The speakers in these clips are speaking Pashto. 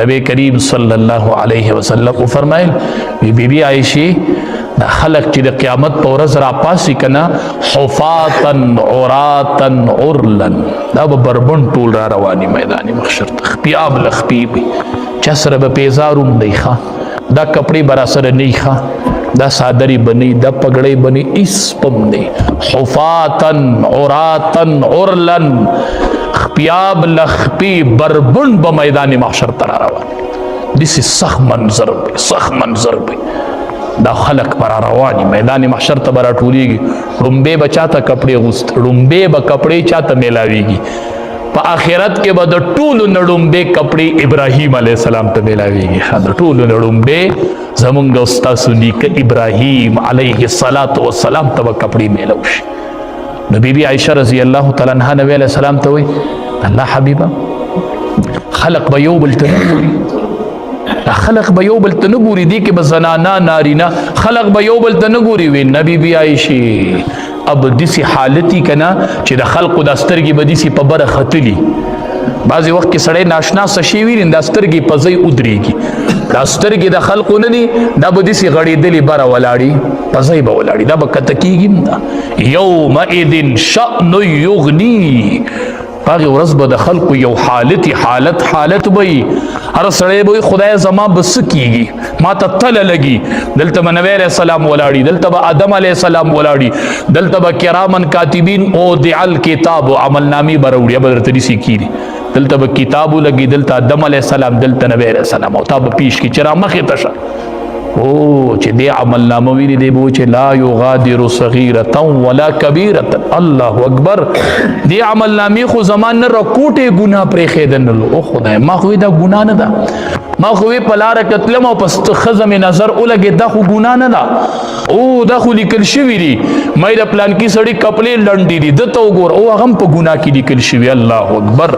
نبی کریم صلی الله علیه وسلم فرمایل، بی بی عائشه، دا خلق چې د قیامت په ورځ را پاسي کنه، حفاتن عراتن عرلن، دا به بربند ټول را رواني میدان محشر ته، خپیاب لخپی وي، چا سره به پیزاروم دی ښه، دا کپڑے برا سره نه ښه، دا صادری بنی، دا پګړې بنی، اس پم نه، حفاتن عراتن عرلن، خپیاب لخپی بربند به میدان محشر ته را روان. دسی سخت منظر به، سخت منظر به. دا خلق پر رواني میدان محشر ته برا ټولیږي. ړومبه به چاته کپڑے غوست، ړومبه به کپڑے چاته میلاویږي؟ په آخرت کې به د ټولو نړومبه کپڑے ابراهیم علی السلام ته میلاویږي. د ټولو نړومبه زمونږ استاد نیکه ابراهیم علیه الصلاۃ والسلام ته به کپڑے میلاو شي. نو بی بی عائشہ رضی الله تعالی عنها نبی علیہ السلام ته وی، الله حبیبه، خلق به یو بل ته نه ګوري، خلق به یو بل ته نه ګوري، دي کې به زنانا نارینا، خلق به یو بل ته نه ګوري؟ وی نبی بی عائشہ، اب دسی حالتی کنا چې د خلقو د سترګې به دسی په بره ختلی. بعضی وخت کې سړی ناشنا څه شی ویني، د سترګې په ځای ودرېږي، دا سترګې د خلقو نه دي، دا به دسی غړېدلې بره ولاړي، په ځای به ولاړي، دا به کته کېږي نه. یومئذ شأن یغنی، هغه ورځ به د خلکو یو حالتي حالت حالت به وي، هر سړی به وي، خدای زما به څه کېږي، ما ته تله لګي. دلته به نبی علیه السلام ولاړي، دلته به آدم علیه السلام ولاړي، دلته به کرامن کاتبین او دع الکتاب، عمل نامې به راوړي، به درته داسې کېږي. دلته به کتاب ولګي، دلته آدم علیه السلام، دلته نبی علیه السلام، او تا به پیش کړي چې را مخې ته شه. او چې دې عمل نامه ویني، دی به چې لا یغادر صغیرة ولا کبیرة. الله اکبر، دې عمل نامې خو زمان نه رکوټې ګناه پرېښېدنلو. او خدای، ما خو دا ګناه نه ده، ما خو په لاره کتلم او پس ښځه مې نظر ولګې، دا خو ګناه نه ده. او دا خو لیکل شوي دي، مې د پلانکي سړي کپلې لنډې دي، ده ته وګوره، او هغه هم په ګناه کې لیکل شوي. الله اکبر،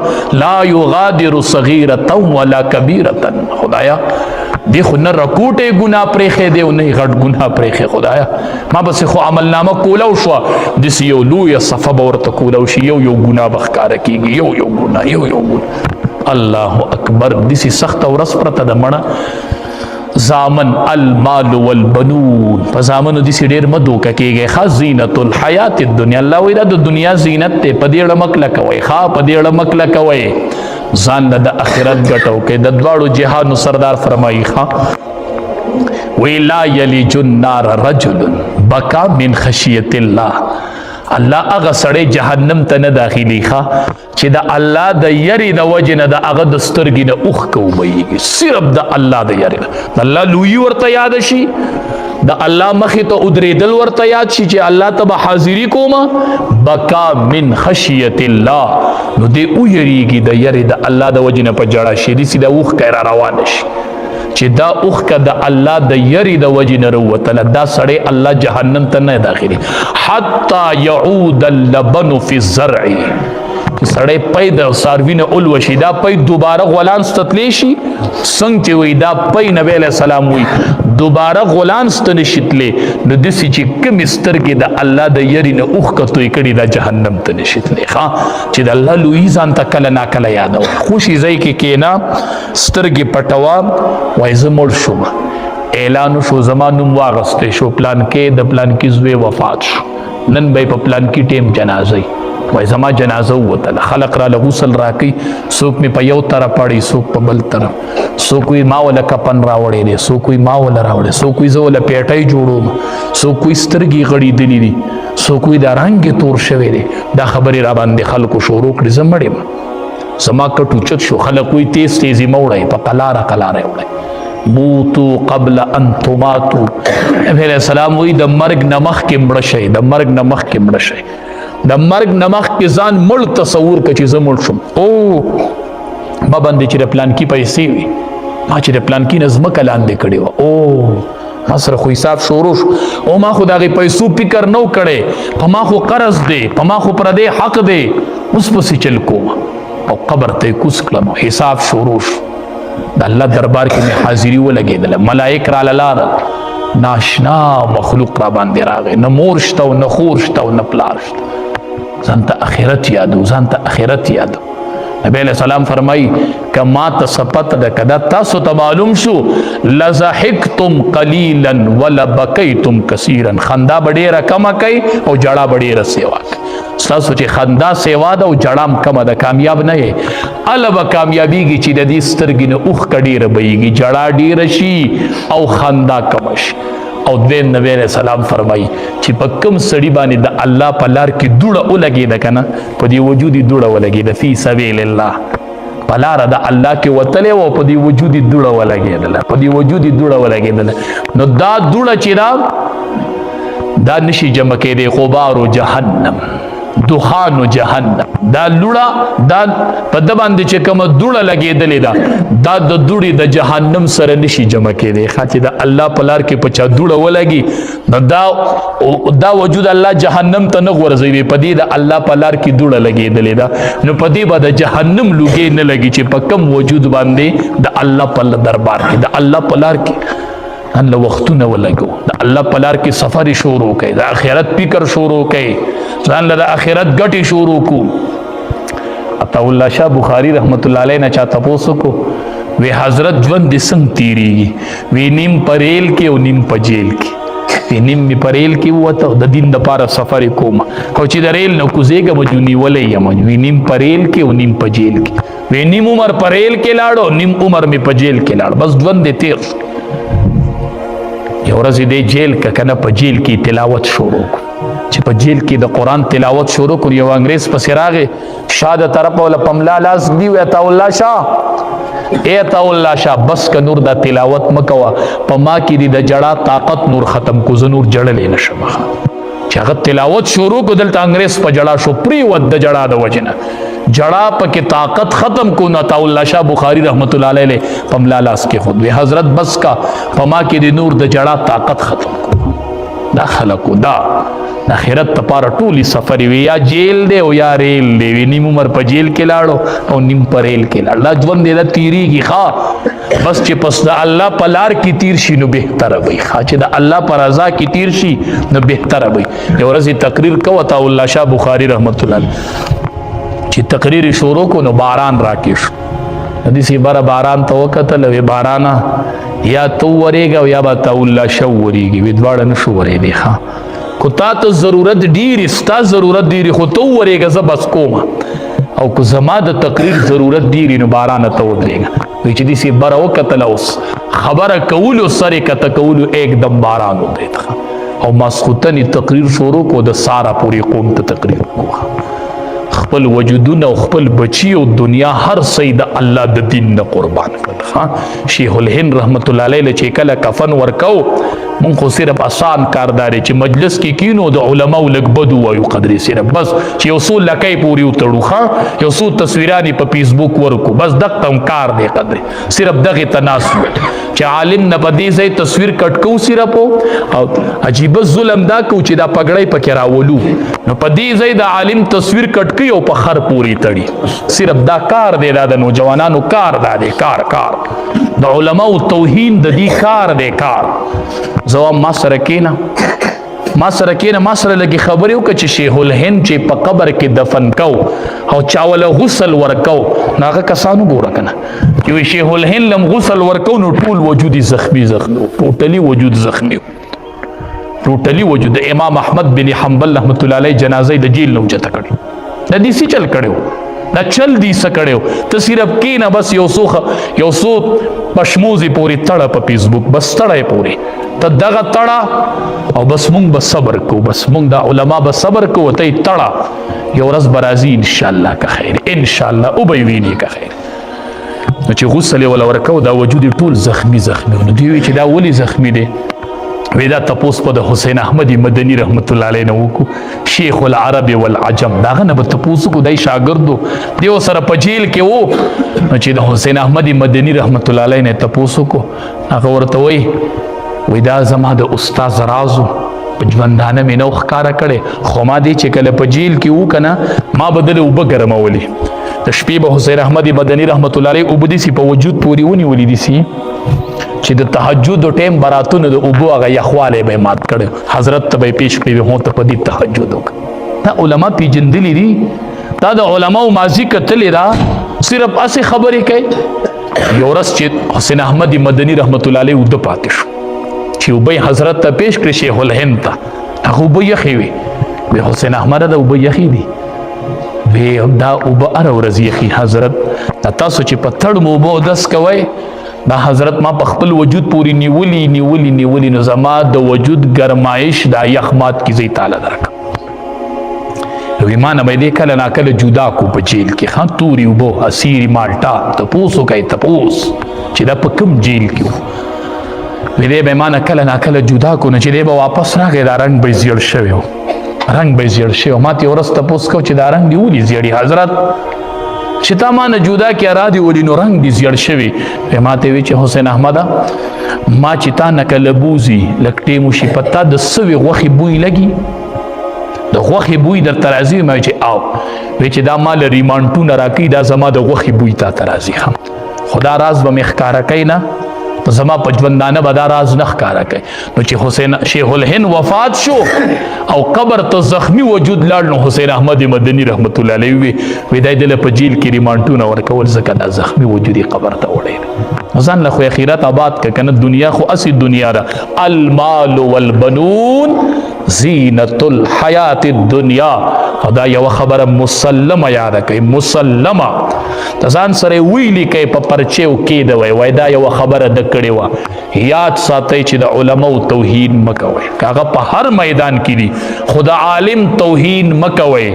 لا یغادر صغیرة ولا کبیرة. خدایا، دی خو نه رکوټې ګناه پرېښې دی او نه یې غټ ګناه پرېښې. خدایا، ما بس خو عمل نامه کولاو شوه، داسې یو لویه صفحه به ورته کولاو شي، یو یو ګناه به ښکاره کېږي، یو یو ګناه، یو یو ګناه. الله اکبر، داسې سخته ورځ پرته ده مړه. زامن، المال والبنون، په زامنو داسې ډېر مه دوکه کېږئ ښه. زینت الحیات الدنیا، الله وایي دا د دنیا زینت دی، په دې اړه مه کلکوئ ښه، په دې اړه مه کلکوئ، ځان له د آخرت ګټه وکړئ. د دواړو جهانو سردار فرمایي ښه، وی لا یلج النار رجل بکا من خشیت الله. الله هغه سړی جهنم ته نه داخلي ښه چې د الله د یری د وجې نه د هغه د سترګې نه اوښکه وبهیږي. صرف د الله د یری نه، د الله لویي ورته یاد شي، د الله مخې ته ودرېدل ورته یاد شي چې الله ته به حاضري کومه، بکا من خشیت الله، نو دی ویریږي، د یری د الله د وجې نه په ژړا شي، داسې د اوښکه را روانه شي چې دا اوښکه د الله د یری د وجې نه راووتله، دا سړی الله جهنم ته نه داخلي. حتی یعود اللبن فی الزرع، چې سړی پی د څاروي نه ولوشي، دا پی دوباره غولانس ته تللی شي؟ څنګه چې وایي دا پی، نبی علیه السلام وایي، دوباره غولانس ته نشي تللی، نو داسې چې کومې سترګې د الله د یرې نه اوښکه توی کړي، دا جهنم ته نشي تللی. ښه، چې د الله لویي ځان ته کله ناکله یادوه، خوشي ځای کې کښېنه، سترګې پټوه، وایي زه مړ شوم، اعلان شو، زما نوم واغستې شو، پلانکې د پلانکي زوی وفات شو، نن به یې په پلانکي ټیم جنازه وي. وای زما جنازه ووتله، خلق را له غسل راکوي، څوک مې په یو طرف اړي، څوک په بل طرف، څوک وایي ما وله کفن راوړی دی، څوک وایي ما وله راوړی، څوک وایي زه وله پیټۍ جوړوم، څوک وایي سترګې غړېدلې دي، څوک وایي دا رنګ یې تور شوی دی. دا خبرې را باندې خلکو شروع کړې، زه مړ یم، زما کټ اوچت شو، خلک وایي تیز تیز یې مه وړئ، په قلاره قلاره یې وړئ. موتو قبل ان تماتو، نبی علیہ السلام وایي د مرګ نه مخکې مړه شئ، د مرګ نه مخکې مړه شئ، د مرګ نه مخکې ځان مړ تصور کړه چې زه مړ شوم. او ما باندې چې د پلانکي پیسې وي، ما چې د پلانکي نه ځمکه لاندې کړې وه، او ما سره خو حساب شروع شو، او ما خو د هغې پیسو فکر نه و کړی، په ما خو قرض دی، په ما خو پردی حق دی، اوس پسې چل کوم، او قبر ته یې کوز کړم او حساب شروع شو. د الله دربار کې مې حاضري ولګېدله، ملایک راله لاړل، ناشنا مخلوق را باندې راغی، نه مور شته او نه خور شته او نه پلار شته. ځان ته اخرت یادو، ځان ته اخرت یادو. نبی علیہ السلام فرمای کما ته سپت ده کدا تاسو ته معلوم شو لزحکتم قلیلا ولبکیتم کثیرا، خندا به ډیره کمه کوي او جړا به ډیره سیوا کوي. ستاسو چې خندا سیوا ده او جړام کمه ده، کامیاب نه یې. اله به کامیابیږي چې د دې سترګې نه اوښکه ډیره بهیږي، جړا ډیره شي او خندا کمه شي. او دویم نبی علیہ السلام فرمایي چې په کم سړي باندې د الله په لار کې دوړه ولګېده که نه، په دې وجود یې دوړه ولګېده، فی سبیل الله، په لاره د الله کې وتلی و، په دې وجود یې دوړه ولګېدله، په دې وجود یې دوړه ولګېدله، نو دا دوړه چې ده دا نشي جمع کېدی، غبار جهنم، دخان جهنم. دا لوړه دا په د باندې چې کومه دوړه لګېدلې ده دا د دوړې د جهنم سره نشي جمع کېدی. ښه چې د الله په لار کې په چا دوړه ولګي نو دا وجود الله جهنم ته نه غورځوي، په دې د الله په لار کې دوړه لګېدلې ده، نو په دې به د جهنم لوګې نه لګي چې په کم وجود باندې د الله په دربار کې، د الله په لار کې نن له وختونه ولګو، د الله په لار کې سفر شروع کړئ، د آخرت فکر شروع کړئ، ځان له د آخرت ګټې شروع کو. عطا الله شاه بخاری رحمت الله علیه نه چا تپوس وکړو، وی حضرت ژوند دې څنګه تېرېږي؟ وی نیم په ریل کې او نیم په جیل کې. وی نیم مې په ریل کې ووته، د دین دپاره سفر یې کوم، او چې د ریل نه کوزېږم نو نیولی یم. وی نیم په ریل کې او نیم په جیل کې. وی نیم عمر په ریل کې لاړو، نیم عمر مې په جیل کې لاړ، بس ژوند دې تېر شو. یو ورځ دې جیل که کنه په جیل کې تلاوت شروع کو، چې په جیل کې د قرآن تلاوت شروع کړ، یو انګریز پسې راغی، شاه د طرفه وله په ملا لاس دی، وی عطا الله شاه، ای عطا الله شاه، بس که نور دا تلاوت مه کوه، په ما کې دې د جړا طاقت نور ختم کو، زه نور جړلی نه شم. چې هغه تلاوت شروع کو، دلته انګریز په جړا شو، پریوت د جړا د وجې نه، جړا پکې طاقت ختم کو. نو عطا الله شاه بخاری رحمت الله علیه په ملا لاس کې خود وی حضرت بس کا، په ما کې د نور د جړا طاقت ختم کو. دا خلکو دا د آخرت لپاره ټولې سفرې وي، یا جیل دی او یا ریل دی. وي نیم عمر په جیل کې لاړو او نیم په ریل کې لاړو، دا ژوند دی دا تېرېږي. ښه بس چې پس د الله په لار کې تیر شي نو بهتره وي، ښه چې د الله په رضا کې تیر شي نو بهتره وي. یو ورځ یې تقریر کوه عطا الله شاه بخاري رحمت الله علیه، چې تقریر یې شروع کړو نو باران راکې شو. داسې بره باران ته وکتل، وی بارانه یا ته وورېږه او یا به عطا الله شاه وورېږي. وی دواړه نه شو ورېدی. ښه کو تا ته ضرورت ډېر، ستا ضرورت ډېر، خو ته وورېږه زه بس کومه، او که زما د تقریر ضرورت ډېر نو بارانه ته ودرېږه. وی چې داسې بره وکتله، اوس خبره کولو سرې کته کولو ایکدم باران ودرېد. او ماسخوتن یې تقریر شروع کو، د ساره پورې قوم ته تقریر وکړو. خپل وجودونه او خپل بچي او دنیا هر څه د الله د دین نه قربان کړل. ښه شیخ الهند رحمت الله علیه له چې کله کفن ورکاو، مونږ خو صرف اسان کار داری چې مجلس کې کینو د علماو لږ بد ووایو، قدرې صرف بس چې یو څو لکۍ پورې وتړو، ښه یو څو تصویرانې په فیسبوک ورکو، بس دقه هم کار دی، قدرې صرف دغې ته ناست یو چې عالم نه په دې ځای تصویر کټ کوو صرف. او عجیبه ظلم دا کوو چې دا پګړۍ پکې راولو، نو په دې ځای د عالم تصویر کټ کوي او په خر پورې تړي. صرف دا کار دی، دا د نوجوانانو کار دا دی، کار کار د علماو توهین د دې کار دی کار. ځواب ما سره کینه، ما سره کینه، ما سره لږې خبرې وکړه چې شیخ الهند چې په قبر کې دفن کو او چا وله غسل ورکو، نو هغه کسان وګوره که نه چې وایي شیخ الهند لم غسل ورکو نو ټول وجود یې زخمي زخمي و، ټوټلي وجود زخمي و، ټوټلي وجود. د امام احمد بن حنبل رحمت الله علیه جنازه یې د جیل نه اوچته کړې، د دې څه چل کړی و، دا چل دی څه کړی و؟ ته صرف کینه بس یو څو یو څو پشموزې پورې تړه په فیسبوک، بس تړه یې پورې ته دغه تړه، او بس مونږ به صبر کوو، بس مونږ دا علما به صبر کوو، ته یې تړه، یو ورځ به راځي انشاءالله که خیر، انشاءالله وبه یې ویني که خیر. نو چې غسل یې وله ورکوو دا وجود یې ټول زخمي زخمي و. نو دوی وایي چې دا ولې زخمي دی؟ وی دا تپوس په د حسین احمد مدني رحمت الله علیه نه وکړو، شیخ العرب والعجم، د هغه نه به تپوس وکړو، دی شاګرد و، دی ورسره په جیل کې و. نو چې د حسین احمد مدني رحمت الله علیه نه تپوس وکړو، هغه ورته وایي، وی دا زما د استاد راز و، په ژوندانه مې نه و ښکاره کړی، خو ما دی چې کله په جیل کې و که نه، ما به دله اوبه ګرمولې، د شپې به حسین احمد مدني رحمت الله علیه اوبه داسې په وجود پورې ونیولې داسې چې د تهجد ټیم براتونه د اوبو هغه یخوالی به یې مات کړی، حضرت ته به یې پېش کړی وي، هو ته په دې تهجد وکړه. دا علما پېژندلي دي، دا د علماو ماضي کتلې ده. صرف اسې خبرې کوي. یو ورځ چې حسین احمد مدني رحمت الله علیه اوده پاتې شو، چې اوبه حضرت ته پیش کړې شیخ الهند ته، هغه اوبه یخې وې. وی حسین احمد دا اوبه یخې دي، وی دا اوبه هره ورځ یخي حضرت، دا تاسو چې په تړمو اوبه اودس کوئ، دا حضرت ما په خپل وجود پورې نیولي نیولي نیولي، نو زما د وجود ګرمایش دا یخ مات کی زی تعالی درک. وی ما نه به دې کله ناکله جدا کو په جیل کې، ښه توري اوبه اسیري مالټا، تپوس وکړئ، تپوس چې دا په کوم جیل کې وو. وی دی به ما نه کله ناکله جدا کو، نو چې دی به واپس راغی دا رنګ به یې زیړ شوی و، رنګ به یې زیړ شوی و. ما ته یو ورځ تپوس کو چې دا رنګ دې ولې زیړي حضرت، چې تا ما نه جدا کې را دې ولې نو رنګ دې زیړ شوی. ما ته وی چې حسین احمده، ما چې تا نه کله بوځي لږ ټیم وشي، په تا د سوې غوښې بوی لګي، د غوښې بوی درته راځي؟ ما چې او. وی چې دا ما له ریمانټونه راکوي، دا زما د غوښې بوی تا ته راځي. ښه خو دا راز به مې ښکاره کوي نه، زما په ژوندانه به دا راز نه ښکاره کوي. نو چې حسین شیخ الهند وفات شو او قبر ته زخمی وجود لاړ، نو حسین احمد مدني رحمت الله علیه وی وی دی دله په جیل کې ریمانټونه ورکول، ځکه دا زخمی وجود یې قبر ته وړی. ځان له خو اخرت آباد که کنه، دنیا خو اسی دنیا ده. المال والبنون زینت الحیات الدنیا. دا یو خبره مسلمه یاد کړئ، مسلمه ته ځان سره ویلي کوي، په پرچیو کې دی وای وای دا یو خبره د کړې وه. یاد ساتئ چې د علماو توهین مکوئ، هغه په هر میدان کې دي، خو د عالم توهین مکوئ.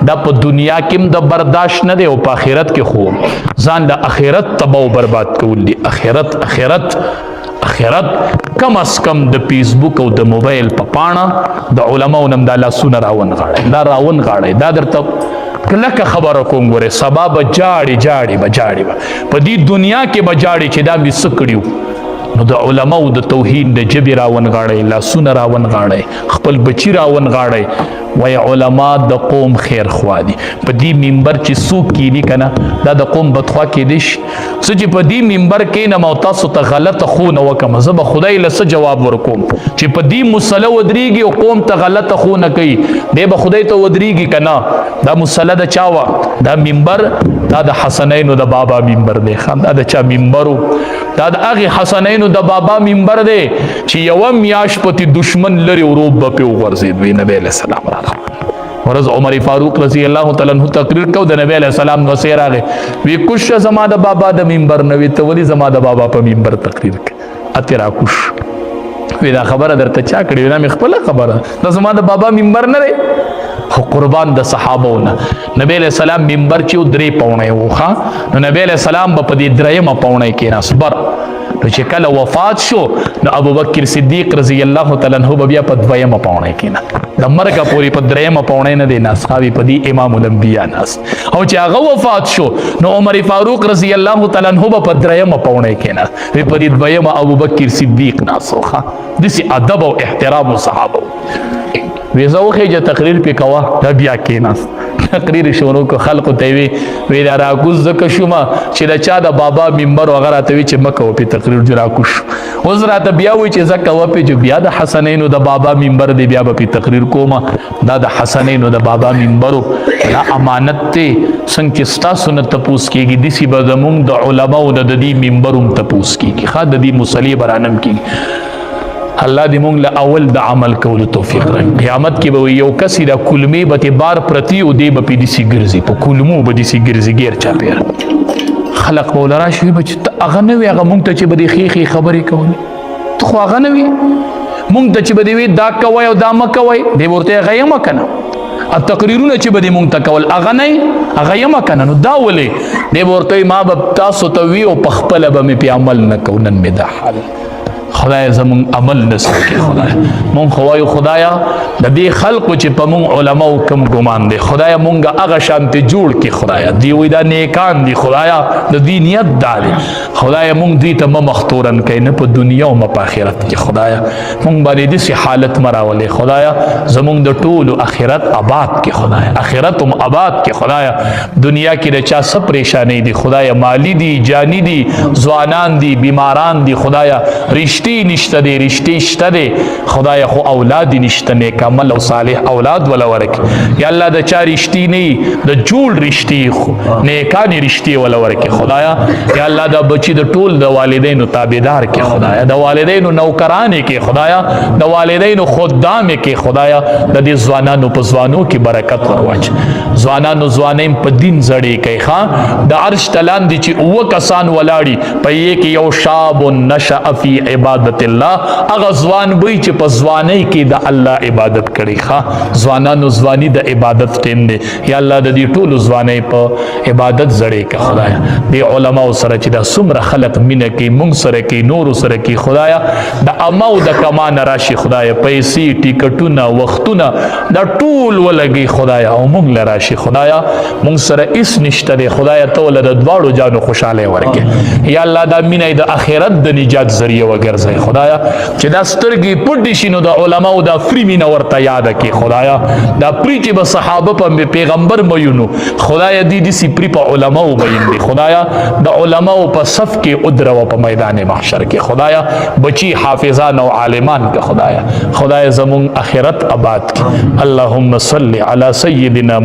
دا په دنیا کې هم د برداشت نه دی او په آخرت کې خو ځان د آخرت تباہ او برباد کول دي. آخرت، آخرت، آخرت. کم از کم د فیسبوک او د موبایل په پاڼه د علماو نم دا لاسونه راونغاړئ، دا راونغاړئ. دا درته کلکه خبره کوم، ګوره سبا به جاړي، جاړي به، جاړي به، په دې دنیا کې به جاړي چې دا مې څه کړي. نو د علماو د توهین د ژبې راونغاړئ، لاسونه راونغاړئ، خپل بچي راونغاړئ. وای علما د قوم خیر خوا دي. په دې منبر چې څوک کینی کنه، دا د قوم بدخوا کېدی شي. څه چې په دې منبر کینم او تاسو ته غلطه ښونه وکم، زه به خدای له څه جواب ورکوم؟ چې په دې مصلی ودرېږي او قوم ته غلطه ښونه کوي، دی به خدای ته ودرېږي که نه؟ دا مصلی د چا وه؟ دا منبر دا د حسنینو د بابا منبر دی. دا د چا منبرو؟ دا د هغې حسنینو د بابا منبر دی چې یوه میاشت پتې دشمن لرې وروب به پې وغورځېد. وی نبی علیه السلام را ورځ عمر فاروق رضی الله تعالی عنہ تقریر کو، د نبی علیہ السلام نو سیر راغی، وی کوش زما د بابا د منبر نه، وی ته ولی زما د بابا په منبر تقریر ک؟ اته را کوش. وی دا خبره درته چا کړې؟ دا مې خپل خبره دا زما د بابا منبر نه دی. خو قربان د صحابو نه، نبی علیہ السلام منبر چې درې پاونه وخه، نو نبی علیہ السلام به په دې درېمه پاونه کې ناس بر. نو چې کله وفات شو، نو ابوبکر صدیق رضی الله تعالی عنہ به بیا په دویمه پاونه کې نه، د مرګ پورې په دریمه پاونه نه دی ناس، خاوی په دې امام الانبیاء ناس. او چې هغه وفات شو، نو عمر فاروق رضی الله تعالی عنہ به په دریمه پاونه کې نه، په دې دویمه ابوبکر صدیق ناس. وخه دسی ادب او احترام صحابه. وی زه وخیجه تقریر پې کوه. دا بیا کېناست، تقریر شروع کو، خلقو ته وی وی دا راکوز ځکه شومه چې د چا د بابا منبر وغه راته وی چې مه کوه پې تقریر، چې راکوز شو. اوس راته بیا وی چې زه کوه پې، چې بیا د حسنینو د بابا منبر دی، بیا به پې تقریر کومه. دا د حسنینو د بابا منبرو، دا امانت دی. څنګه چې ستاسو نه تپوس کېږي، داسې به زمونږ د علماو د دې منبر هم تپوس کېږي. ښه د دې مصلې به رانم کېږي. الله دې مونږ له اول د عمل کولو توفیق راکړي. قیامت کې به یو کس د کلمې به ته بار پرتی او دی به پې داسې ګرځي، په کلمو به داسې ګرځي، ګیر چاپېره خلق به وله راشي، به چې ته هغه نه وي، هغه مونږ ته چې به دې ښې ښې خبرې کولې، ته خو هغه نه وي، مونږ ته چې به دې وي دا کوئ او دا مه کوئ، دی به ورته هغه یمه که نه؟ تقریرونه چې به دې مونږ ته کول، هغه نه هغه یمه که نه؟ نو دا ولې؟ دی به ورته ما به تاسو ته وي او په خپله به مې پې عمل نه کو، نن مې دا حال. خدای زمون عمل نصیب کړي. خدای مونږ خو وایو خدایا د دې خلقو چې په مونږ علماو کم ګمان دی، خدایا مونږ هغه شانته جوړ کړي. خدایا دی وای دا نیکان دي، خدایا د دې نیت دا دی، خدایا مونږ دوی ته مختورن کړي، نه په دنیا او په آخرت کې. خدایا مونږ باندې داسې حالت مراولې، خدایا زمونږ د ټولو آخرت آباد کړي، خدایا آخرت هم آباد کړي. خدایا دنیا کې د چا څه پریشانې دي، خدایا مالی دي، جانی دي، ځوانان دي، بیماران دي، خدایا رشتي نشته دی، رشتي شته دی خدای، خو اولاد نشته، نیک عمل او صالح اولاد ولا ورک. یا الله، د چا رشتي نه، د جوړ رشتي، خو نیکانی رشتي ولا ورک خدایا. یا الله، د بچی د ټول د والدینو تابعدار کې خدایا، د والدینو نوکرانې کې خدایا، د والدینو خدام کې خدایا. د دې ځوانانو په ځوانو کې برکت ورواچ، ځوانانو ځوانیم په دین زړې کوي. ښا د عرش تلاندې چې اوه کسان ولاړي، په یې کې یو شاب نشأ فی عبادت الله، هغه ځوان وي چې په ځوانۍ کې د الله عبادت کړي. ښا ځوانانو ځواني د عبادت ټیم دی. یا الله، د دې ټولو ځوانۍ په عبادت زړې که خدایا. دې علماو سره چې دا څومره خلق مینه کوي، مونږ سره کوي، نورو سره کوي، خدایا د امو د کمان راشي خدایا، پیسې، ټیکټونه، وختونه دا ټول ولګي خدایا، او مونږ له راشي خدایا. مونږ سره هیڅ نشته دی خدایا، ته ول د دواړو جانو خوشاله ورکې. یا الله، دا مینه د اخرت د نجات ذریعہ وګرځي خدایا. چې دا سترګې پټې شي نو د علماو دا فری مینه ورته یاد کې خدایا. دا پری چې به صحابه په پیغمبر مینو خدایا، دې دې سی پری په علماو مین دي خدایا. د علماو په صف کې ادرو په میدان محشر کې خدایا. بچی حافظان او عالمان کې خدایا. خدایا، زمون اخرت آباد کې. اللهم صل علی سیدنا